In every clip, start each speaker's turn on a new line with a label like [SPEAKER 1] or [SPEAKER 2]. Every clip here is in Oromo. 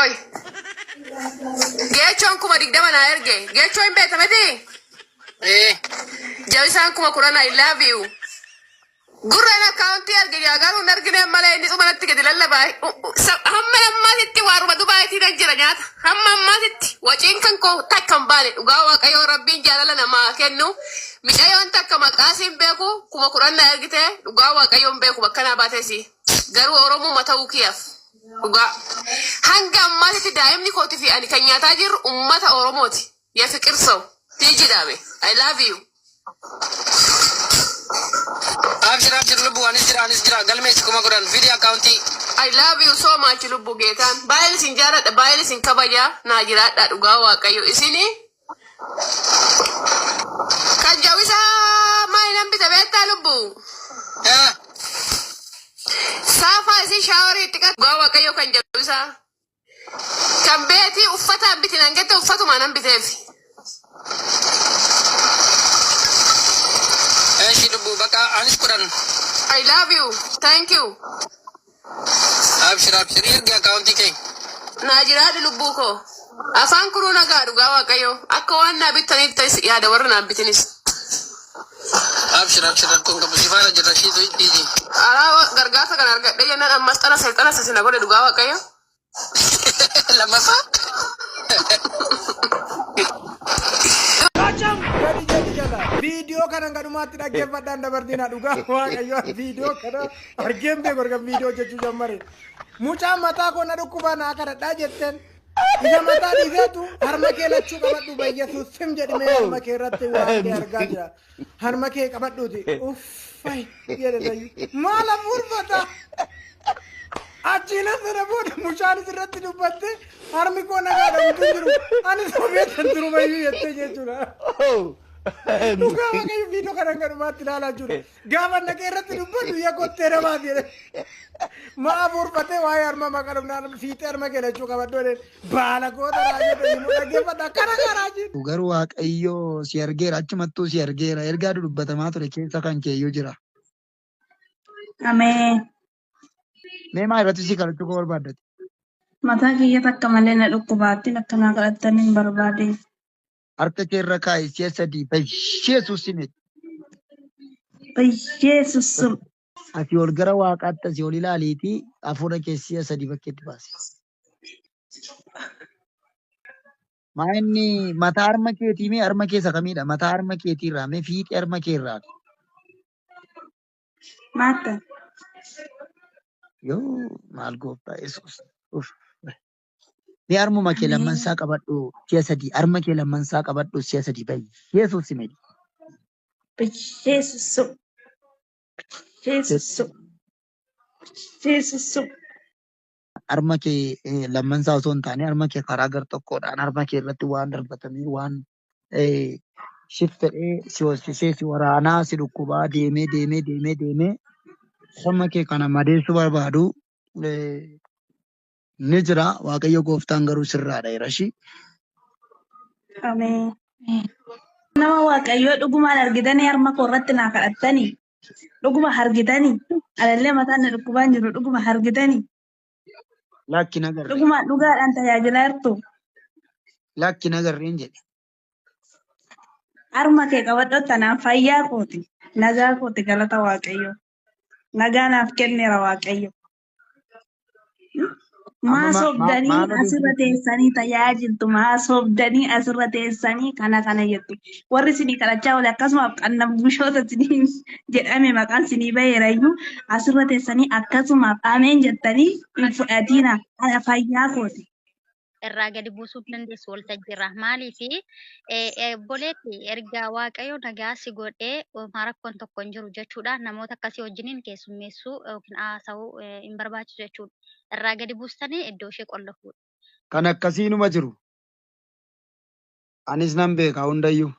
[SPEAKER 1] Qoy. Geechoon 20,000 naa erge. Geechoo hin beekta miti?
[SPEAKER 2] Ee.
[SPEAKER 1] Jawisaan 10,000, I love you. Gurreen akkaawuntii arge jaa garuu hin argine malee inni dhumanatti gadi lallabaa. Hamma ammaatitti waaruma Dubaayitiin nan jira nyaata. Hamma ammaatitti waciin kan koo takka hin baane, dhugaa Waaqayyoo Rabbiin jaalala namaa kennu. Micayoon takka maqaa siin beeku 10,000 na ergite, dhugaa Waaqayyoo hin beeku bakka naa baatesi. Garuu Oromuma ta'uu kiyaaf. Dhugaa. Hanga ammaatitti daa'imni kootii fi ani kan nyaataa jirru ummata Oromooti. የፍቅር ሰው ቲጂ ዳሜ, I love you.
[SPEAKER 2] Abshir, abshir lubbu, anis jira, anis jira, galmeessi 10,000 fidi akkaawuntii.
[SPEAKER 1] I love you so much, lubbu geetaan. Baay'een isin jaaladha, baay'een isin kabajaa, naa jiraadha, dhugaa Waaqayyo. Isini kan jawisaa maali nan bita beektaa, lubbu?
[SPEAKER 2] Eh.
[SPEAKER 1] Saafaa isin shaaworii itti qatu. Dhugaa Waaqayyo kan jawisaa. Kan beetii uffataan biti nan jette, uffatumaa nan biteef.
[SPEAKER 2] Eshi lubbu, bakka anis 10.
[SPEAKER 1] I love you. Thank you.
[SPEAKER 2] Abshir, abshir, ergi akkaawuntii kee.
[SPEAKER 1] Naa jiraadhu, lubbuu koo. Afaan kunuu nagaa, dhugaa Waaqayyo. Akka waan naa bittaniif ta'es yaada warra naan bitinis.
[SPEAKER 2] Abshir, abshir, rakkoon qabu, si faana jirra shiitu dhiiji.
[SPEAKER 1] Alaa gargaarsa kana argadhee jennaan ammas xanasa xanasa sina godhe, dhugaa Waaqayyo.
[SPEAKER 2] Lammaffaa.
[SPEAKER 3] Qacam gadi jedhi jala. Viidiyoo kana gadhumaatti dhaggeeffadhaan dabartina, dhugaa Waaqayyo viidiyoo kana argeen beeku erga viidiyoo hojjechuu jammare. Mucaan mataa koo na dhukkubaa naa kadhadhaa jetteen. Isa mataa dhiiseetu harma kee lachuu qabadhu, bayyesuus sim jedhimee harma kee irratti waan kee argaa jira. Harma kee qabadhuuti. Uffay jedhe tayyu. Maal hafuurfata? Achiin sana booda mucaan irratti dubbatte, harmi koo nagaadha, utuu jiru. Ani sobeetan durumayyuu jettee jechuudha. Dhugaa Waaqayyo viidiyoo kana gadhumaatti ilaalaa jiru. Gaafa naqee irratti dubbadhu yaa kottee namaati jedhe. Maa hafuurfatee waa'ee harma maqaa dhumnaan fiixee harma kee lachuu qabadhu jedheen. Baala goota raajii ta'e dhaggeeffadha akkana karaajiin.
[SPEAKER 4] Garuu Waaqayyo si argeera, achumattuu si argeera. Ergaa dudubbatamaa ture keessa kan keeyyuu jira.
[SPEAKER 5] Ameen.
[SPEAKER 4] Mee maa irratti si kadhachuu koo barbaaddate?
[SPEAKER 5] Mataa kiyya takka malee na dhukkubaattiin akka naa kadhattan hin barbaade.
[SPEAKER 4] Harka kee irra kaa'i, si'a sadii Yesuus hime.
[SPEAKER 5] Yesuus.
[SPEAKER 4] Asii ol gara Waaqaatti asii ol ilaaliitii hafuura kee si'a sadii bakkeetti baasi. Maa inni mataa harma keetii, mee harma keessa kamiidha? Mataa harma keetii irraa, mee fiixee harma kee irraa.
[SPEAKER 5] Maatta.
[SPEAKER 4] Yoo maal gooftaa Yesuus. Uff. Mee harmuma kee lammansaa qabadhu si'a sadii, harma kee lammansaa qabadhu si'a sadii, bayi Yesuus hime.
[SPEAKER 5] Yesuus. Yesuus. Yesuus.
[SPEAKER 4] Harma kee lammansaa osoo hin taane harma kee karaa gar tokkoodhaan harma kee irratti waan darbatamee, waan shif fedhee si hoosisee, si waraanaa, si dhukkubaa deemee deemee deemee deemee harma kee kana madeessuu barbaadu ni jira. Waaqayyo gooftaan garuu sirraadha jedha.
[SPEAKER 5] Ameen. Nama Waaqayyoo, dhugumaan argitanii harma koo irratti naa kadhattanii? Dhuguma argitanii? Alallee mataan na dhukkubaan jiru, dhuguma argitanii?
[SPEAKER 4] Lakki, nagarre.
[SPEAKER 5] Dhugumaan dhugaadhaan tajaajilaa jirtu?
[SPEAKER 4] Lakki, nagarreen jedhe.
[SPEAKER 5] Harma kee qabadhu, tanaan fayyaa kooti. Nagaa kooti, galata Waaqayyoo. Nagaa naaf kenneera Waaqayyo. Maa
[SPEAKER 4] Amma
[SPEAKER 5] sobdanii
[SPEAKER 4] maal
[SPEAKER 5] asirra
[SPEAKER 4] odeessitu?
[SPEAKER 5] teessanii tajaajiltu? Maa sobdanii asirra teessanii kana kana jettu? Warri isinii kadhachaa oole akkasumaaf qanna bushoota isinii jedhame, maqaan isinii baheerayyuu, asirra teessanii akkasumaaf ameen jettanii hin fudhatiina. Ana fayyaa kooti.
[SPEAKER 6] Irraa gadi buusuu dandeessu waltajjiirra. Maaliif, obboleetti, erga Waaqayyo nagaa si godhee homaa rakkoon tokko hin jiru jechuudha. Namoota akkasii wajjiniin keessummeessuu yookiin haasa'uu hin barbaachisu jechuudha. Irraa gadi buustanii iddoo ishee qollofuudha.
[SPEAKER 4] Kan akkasiinuma jiru. Anis nan beeka hundayyuu.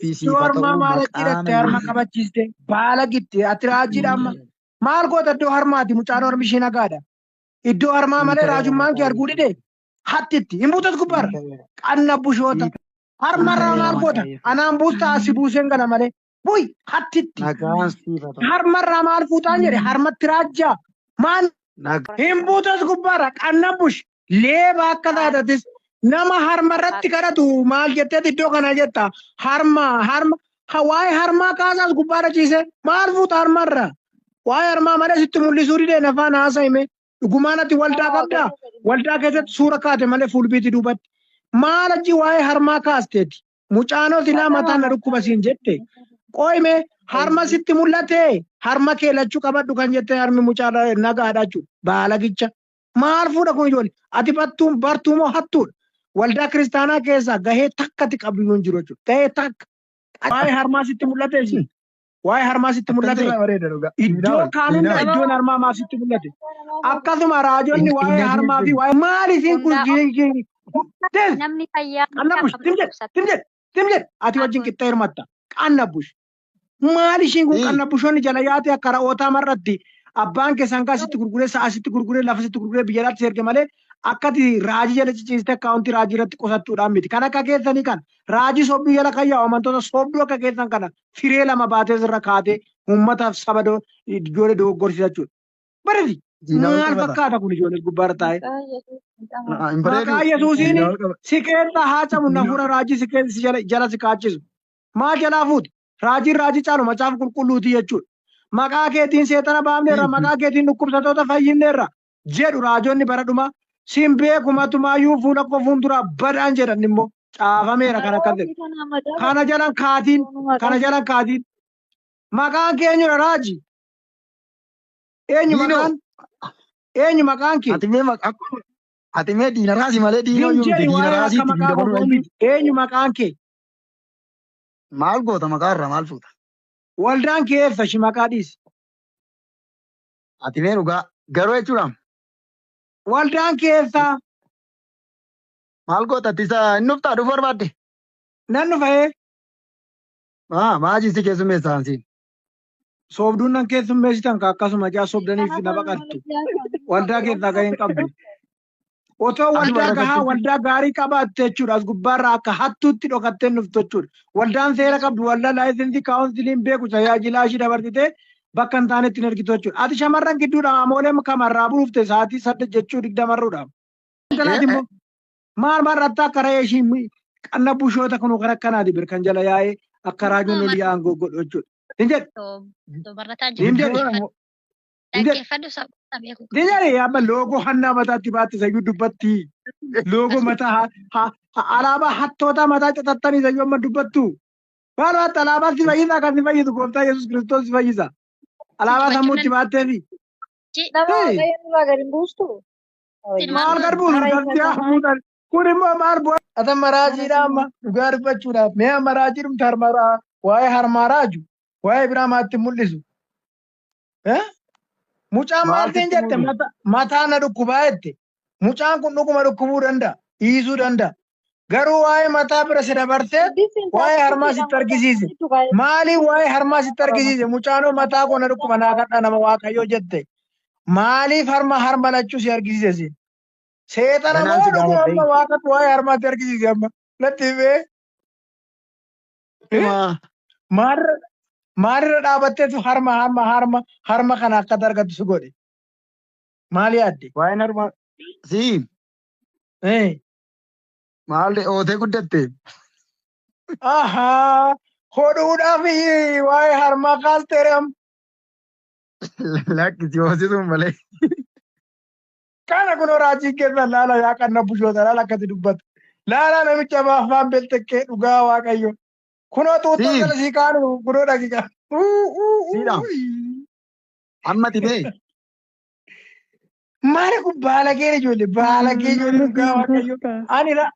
[SPEAKER 3] Iddoo
[SPEAKER 4] Siif haa
[SPEAKER 3] harmaa
[SPEAKER 4] ta'u
[SPEAKER 3] maal achi
[SPEAKER 4] maqaa
[SPEAKER 3] hidhatte harma qabachiiste baala gitte ati raajiidha amma maal goota iddoo harmaati? Mucaan harmi ishee nagaadha. Iddoo harmaa malee
[SPEAKER 4] Ta'eera
[SPEAKER 3] raajummaan kee
[SPEAKER 4] maqaa
[SPEAKER 3] arguu dide, hattitti hin buutas gubbaarra
[SPEAKER 4] Ta'eera.
[SPEAKER 3] qanna bushoota harmarraa
[SPEAKER 4] Ta'eera
[SPEAKER 3] maal goota?
[SPEAKER 4] maqaa Yesuus.
[SPEAKER 3] Anaan buustaa asi buuseen gala malee buy hattitti.
[SPEAKER 4] Nagaan siif haa ta'u.
[SPEAKER 3] Harmarraa maal fuutaan jedhe? Harmatti raajjaa maal
[SPEAKER 4] Nagaan
[SPEAKER 3] hin buutas gubbaarra qanna bush. Leeba akka taatatis nama harma irratti kadhatu maal jetteet iddoo kana jetta harma harma waa'ee harmaa kaasaas gubbaarra ciise maal fuuta harmarra waa'ee harmaa malee sitti mul'isuu didee nafaan haasa'ime dhugumaan ati waldaa qabdaa waldaa keessatti suura kaate malee fuulbiitii duubatti maal achi waa'ee harmaa kaasteeti mucaanoo silaa mataan na dhukkuba siin jette qoyme harma sitti mul'ate harma kee lachuu qabadhu kan jette harmi mucaa nagaadha jechuudha baalagicha. Maal fuudha kun ijoollee? Ati battuun bartuu moo hattuudha? Waldaa kiristaanaa keessaa gahee takkatti qabdu hin jiru jechuudha. Gahee takka. Waa'ee harmaa sitti mul'ate si. Waa'ee harmaa sitti mul'ate. Iddoo kaan hunda iddoon harmaa maa sitti mul'ate. Akkasuma raajonni waa'ee harmaa fi waa'ee maal isiin kun
[SPEAKER 6] Namni fayyaa
[SPEAKER 3] Qannabush tim jedhe tim jedhe tim jedhe ati wajjin qixxee hirmatta. Qannabush. Maal ishiin kun qannabushoonni jala yaate akka ra'ootaa marratti abbaan kee sangaa sitti gurguree sa'a sitti gurguree lafa sitti gurguree biyya alaatti si erge malee akkati raajii jala ciciiste akkaawuntii raajii irratti qusattuudhaan miti. Kan akka keessanii kan raajii sobduu jala kan yaa'u amantoota sobduu akka keessan kana firee lama baatee sirra kaatee uummataaf saba ijoollee dogoggorsiisa jechuudha. Barati maal fakkaata kun ijoollee gubbaarra taa'ee? Maqaa Yesuusiin si keessa haacamu nafuura raajii si keessa jala si kaachisu. Maal jalaa fuute? Raajiin raajii caalu macaafa qulqulluuti jechuudha. Maqaa keetiin seexana baafneerra, maqaa keetiin dhukkubsattoota fayyifneerra jedhu raajonni bara dhumaa sin beeku matumaayyuu fuula koo fuulduraa badaan jedhan immoo caafameera kan akkas jedhu. Kana jalan kaatiin, kana jalan kaatiin. Maqaan kee eenyudha raaji? Eenyu maqaan? Eenyu maqaan kee?
[SPEAKER 4] Ati mee diina raasii malee diinoo
[SPEAKER 3] Hin
[SPEAKER 4] yoo miti
[SPEAKER 3] jedhi
[SPEAKER 4] diina
[SPEAKER 3] waa'ee akka
[SPEAKER 4] raasiitti
[SPEAKER 3] maqaa
[SPEAKER 4] dabaluu
[SPEAKER 3] koo miti. Eenyu maqaan kee?
[SPEAKER 4] Maal goota maqaa irraa maal fuuta?
[SPEAKER 3] Waldaan kee eessa shi maqaa dhiisi?
[SPEAKER 4] Ati mee dhugaa garuu jechuudha.
[SPEAKER 3] Waldaan kee eessa?
[SPEAKER 4] Maal goota ati isa hin dhuftaa dhufuu barbaadde?
[SPEAKER 3] Nan dhufee.
[SPEAKER 4] Maajii si keessummeessa ansiin.
[SPEAKER 3] Soobduun nan keessummeessitan ka akkasuma jaa soobdaniif na baqattu. Waldaa keessaa gahee hin qabdu. Otoo waldaa gahaa waldaa gaarii qabaatte jechuudha. As gubbaarraa akka hattuutti dhokattee dhuftu jechuudha. Waldaan seera qabdu waldaa laayisensii kaawunsiliin beeku tajaajilaa ishii dabarsitee bakka hin taanetti hin ergitu jechuudha. Ati shamarran gidduudha amoolee kamarraa buufte sa'aatii 8 jechuu 20rruudha. Kanaaf immoo maal maal akka re'ee ishii qanna bushoota kun kan akkanaati bir kan jala yaa'ee akka raajoon olii aangoo godhu jechuudha. Hin jedhu. Hin jedhu. Hin jedhu.
[SPEAKER 6] Dhaggeeffadhu sababa beeku.
[SPEAKER 3] Hin jedhu amma loogoo hannaa mataatti baatte sayyuu dubbatti. Loogoo mataa alaabaa hattoota mataa catattanii sayyuu amma dubbattu. Maal waatta alaabaa si fayyisa kan si fayyisu gooftaa Yesuus Kiristoos si fayyisa. Alaabaa sammuutti baatteefi. Maal gad buusu darbiyaa fuudhan. Kun immoo maal bu'aa? Ata maraajiidha amma dhugaa dubbachuudhaaf. Mee amma raajii dhumte harmaraa waa'ee harmaa raaju waa'ee biraa maatti mul'isu. Mucaan maal siin jette mataa na dhukkubaa jette. Mucaan kun dhuguma dhukkubuu danda'a. Dhiisuu danda'a. Garuu waa'ee mataa bira si dabarsee waa'ee harmaa sitti argisiise. Maaliif waa'ee harmaa sitti argisiise? Mucaanoo mataa koo na dhukkuba naa kadhaa nama waaqayyoo jette. Maaliif harma harma lachuu si argisiise siin? Seexana moo dhuguma amma waaqatu waa'ee harmaatti argisiise amma? Natti himee. Maalirra dhaabatteetu harma harma harma harma kana akka argattu si godhe? Maal yaadde?
[SPEAKER 4] Waa'een harma sii. Maal ootee guddatte?
[SPEAKER 3] Ahaa hodhuudhaaf waa'ee harmaa kaasteere amma.
[SPEAKER 4] Lakki si hoosisuun malee.
[SPEAKER 3] Kana kun raajii keessan laala yaa qanna bushoota laala akkasi dubbatu. Laala namicha afaan beltekkee dhugaa waaqayyo. Kunoo xuuxxoo jala sii kaanu kunoo dhaqiqa.
[SPEAKER 4] Siidha. Amma tibee.
[SPEAKER 3] Maali kun baalageen ijoollee baalagee ijoollee dhugaa waaqayyo. Ani la.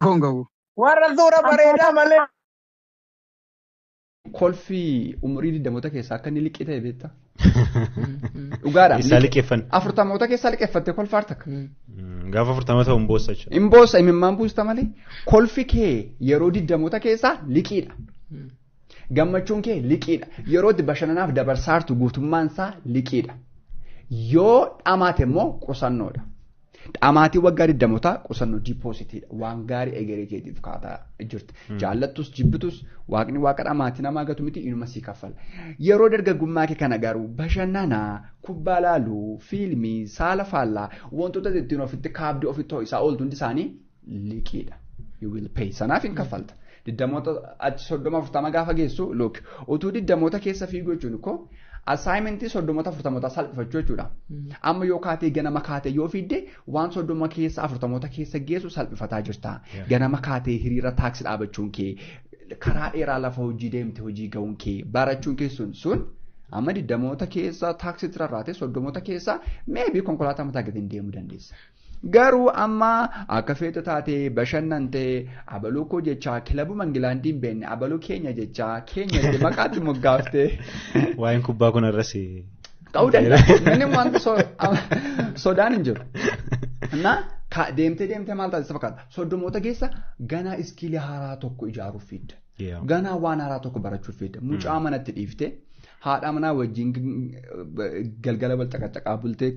[SPEAKER 4] Kongabu.
[SPEAKER 3] Warra suura bareedaa malee.
[SPEAKER 7] Kolfi umurii digdamoota keessaa akka inni liqii ta'e beektaa? Dhugaadha.
[SPEAKER 8] Isaa liqeeffanne.
[SPEAKER 7] Afurtamoota keessaa liqeeffattee kolfaar takka.
[SPEAKER 8] Gaafa 40 ta'u hin boossa jechuudha.
[SPEAKER 7] Hin boossa imimmaan buusta malee kolfi kee yeroo digdamoota keessaa liqiidha. Gammachuun kee liqiidha. Yeroo itti bashannanaaf dabarsaartu guutummaan isaa liqiidha. Yoo dhamaate immoo qusannoodha. Dhamaatii waggaa 20mootaa qusannoo depositiidha. Waan gaarii egeree keetiif kaataa jirti. Jaallattus jibbitus waaqni waaqa dhamaatii namaa gatu miti, inuma sii kaffala. Yeroo dargaggummaa kee kana garuu bashannanaa, kubbaa laaluu, fiilmii, saala faallaa, wantoota ittiin ofitti kaabdii ofitti ho'isaa ooltu hundi isaanii liqiidha. You will pay. Sanaaf hin kaffalta. 20moota achi 30 40 gaafa geessu, look, utuu 20moota keessa fiiguu jechuun koo assignmentii 30moota 40moota salphifachuu jechuudha. Amma yoo kaatee ganama kaatee yoo fidde, waan 30 keessa 40moota keessa geessu salphifataa jirta. Ganama kaatee hiriira taaksii dhaabachuun kee, karaa dheeraa lafa hojii deemte hojii ga'uun kee, barachuun kee sun amma 20moota keessa taaksii rarraate, 30moota keessa maybe konkolaataa mataa gatiin deemuu dandeessa. Garuu amma akka feetu taatee bashannantee, abaluu koo jechaa, kilabuma Ingilaandii hin beekne abaluu keenya jechaa keenya maqaatti moggaaftee.
[SPEAKER 8] Waa'een kubbaa kun irras.
[SPEAKER 7] Ta'uu danda'a. Inni wanta sodaan hin jiru. Na deemtee deemtee maal taasisa fakkaata? 30moota keessa ganaa skillii haaraa tokko ijaaruuf fidda. Ganaa waan haaraa tokko barachuuf fidda. Mucaa manatti dhiiftee haadha manaa wajjin galgala wal caqacaqaa bultee.